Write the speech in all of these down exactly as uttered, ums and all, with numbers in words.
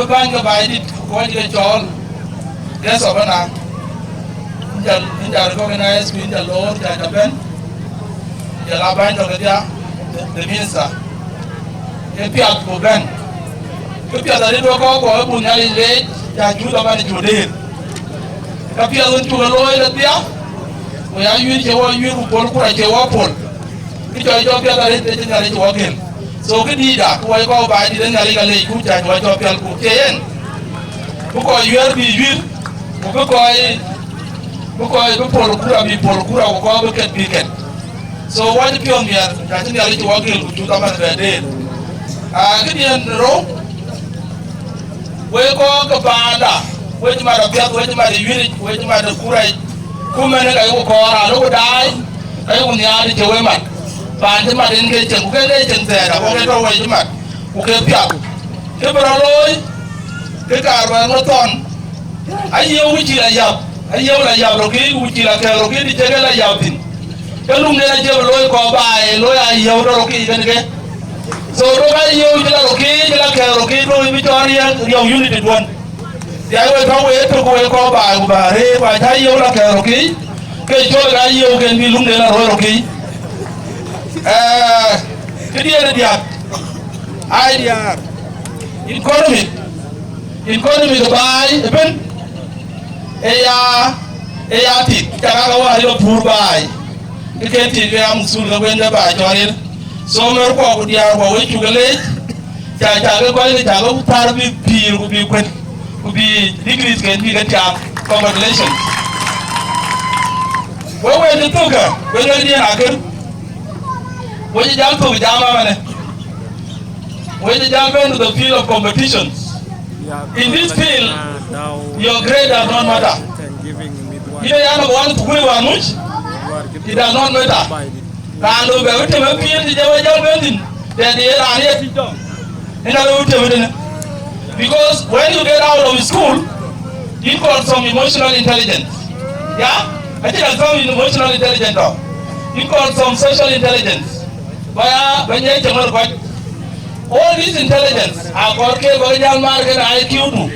Bäny ke Baidït, ku kɔc ke cɔɔl, guest of honor, yïn ca, yïn ca recognize, ku yïn ca loor, ca, ca bɛ̈n, jɔl a bäny tɔ̈ kedhia, the, the minister. Ke piath ku bɛ̈n. Ke piath arëët wek kɔc kɔ̈k ë bun Nhialic leec, ca cut aman ë cut dëër. Ke piath wën cuk e looi kedhia, ku ya yuiir cie wɔ yuiir, ku pol kura cie wɔ pol. Kë cɔl jɔ piath arëët ë cï Nhialic wɔ gël. So, kë dïïtda, ku wɔ kɔc Baidït ë Nhialic ka leec, ku ca wɔ jɔ pial, ku cie yen. Bï kɔc yuiir bï yuiir, ku bï kɔc, bï kɔc bï pol kura bï pol kura, ku kɔc bï ket bï ket. So, wɔ cï piɔ̈ɔ̈th miɛt, ka cï Nhialic wɔ gël, ku cut aman bɛ deet. Aa, këdiɛ̈n rou, wek kɔc ke paanda, wek cï mat apiath, wek cï mat ë yuiiric, wek cï mat ë kuraic, ku mɛnë ka yöku kɔɔr, aa, lok daai, ka yöku nhiaar të cï wek mat. Paan cï mat en ke cieŋ, ku ke ke cieŋ thɛɛr, ago ke tɔ̈ wei cï mat, ku ke piath. Kë bï rɔt looi, kë kaar bä ŋö thɔn, ayiëu wïc cï la yäp, ayiëu la yäp rökï, wïc cï la kɛ̈ɛ̈k rökï, të cï ke la yäp thïn. Ke luŋden acie bï looi kɔɔr baai, looi ayiëu tɔ̈ rökï kën ke. So, duɔ̈k ayiëu cï la rökï, cï la kɛ̈ɛ̈k rökï, duɔ̈k bï cɔɔr riɛk, riɛu unity duɔ̈n. Riɛk wek tɔ̈ wek tök wek kɔɔr baai ku bä rëër, ku acä yiëu la kɛ̈ɛ̈k rökï, ke cɔl ka yiëu kën bï luŋden la röör rökï. Ee, këdiɛ̈n ë diäk, ai diäär, economic, economic baai ëbën, ë ya, ë ya tit, cak aa ke wäär yök pur baai, ke ke tit ke ya muthul ke wënde baai cɔl ril. So, mɛ̈r kuɔ ku diäär kuɔ, wek cuk leec, ca, ca ke kɔc ke ca ke thar bï pïïr ku bï kuën, ku bï degrees ken bï ke tiaam. Congratulations. Wek wek cï thök, wek wek diɛ̈n akën, wek cï jal thök jam amanë. Wek cï jal bɛ̈n to the field of competitions. In this field, your grade does not matter. Yïn ë ya number one thukul ë wäär muc, it does not matter. Raan lɔ bɛ wek tëm ë piëëth të jɛ wek jal bɛ̈n thïn, tɛ̈dï ye raan ye tïc dɔm. Ëna lɔ wek tëm ëtënë. Because when you get out of school, you got some emotional intelligence. Yeah? Acïn some emotional intelligence dɔm. You got some social intelligence. Ba ya, ba nyɛ cäŋ ɣer kɔc. All this intelligence, akɔɔr ke bäk jal maar kën I Q du.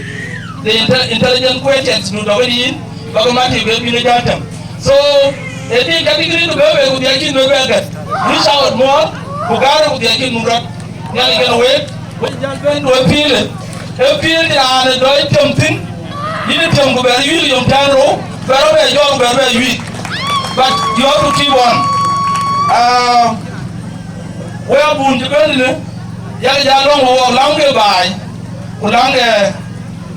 The inte-, intelligent questions du tɔ̈ ke yïn, bäk mat yï ke bï ke jal tɛm. So, ë tïŋ category du bɛ wek, ku dhiac cïn bɛ bɛ gɛ̈t. Reach out more, ku gäärë ku dhiac cïn muk rɔt. Nhialic kën wek, wek jal bɛ̈n du ë piëëlë. Ë piëël raan ë dɔc tiëm thïn, yïn ë tiëm ku bɛ yuiir yom tɛ̈n rou, bɛ rɔt bɛ jɔɔk, bɛ rɔt bɛ yuiir. But you have to keep on. Uh, Wek abun cï bɛ̈n tënë, yak jal lɔ̈ŋ wek wɔk läŋkë baai, ku läŋkë,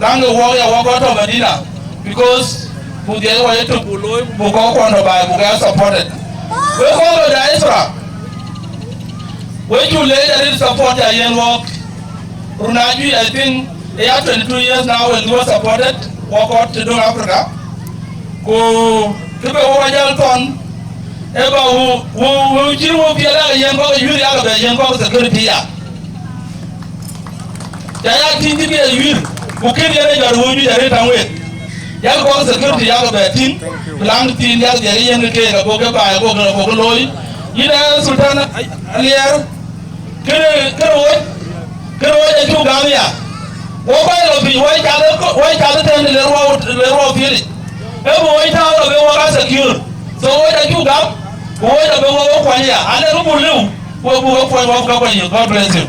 läŋkë wɔk ya wɔk kɔn tɔ̈ Madina, because buk dhiɛc wɔ ye tök buk looi, buk kɔc kuɔn tɔ̈ baai, buk ya supported. Wek kɔc lɔ diaspora, wek cuk leec arëët support ya yen wɔk. Run ajuëc, I think, ë ya twenty two years now, wek wɔ supported, wɔk kɔc të döŋ Africa. Ku kë bï wɔ jal thɔn, ë ba wɔ, wɔ, wɔ cï wɔ piɛth yak yen kɔc yuiir yak bɛ yen kɔc security ya. Ca ya tïŋ cï bï yuiir, ku kën yen ë jɔt wɔ juëc arëët taŋ wek. Yak kɔc security yak bɛ tïŋ, bï läŋ thiin yak dhiɛl yen ke keek ago ke baai ago ke, ago ke looi. Yïn ë Sultan Aliɛɛr, Kënë, kënë wec, kënë wec acuk gam ya. Wɔ kɔc lɔ piny, wec cath, wec cath tɛ̈n le ruɔu, le ruɔu piëlic. Ee bï wec tääu lɔ bï wɔ ka secure. So wec acuk gam, ku wec abï wɔ kuany ya. Ane bï buk lëu, wɔ buk wɔ kuany, wɔ ka kuany. God bless you.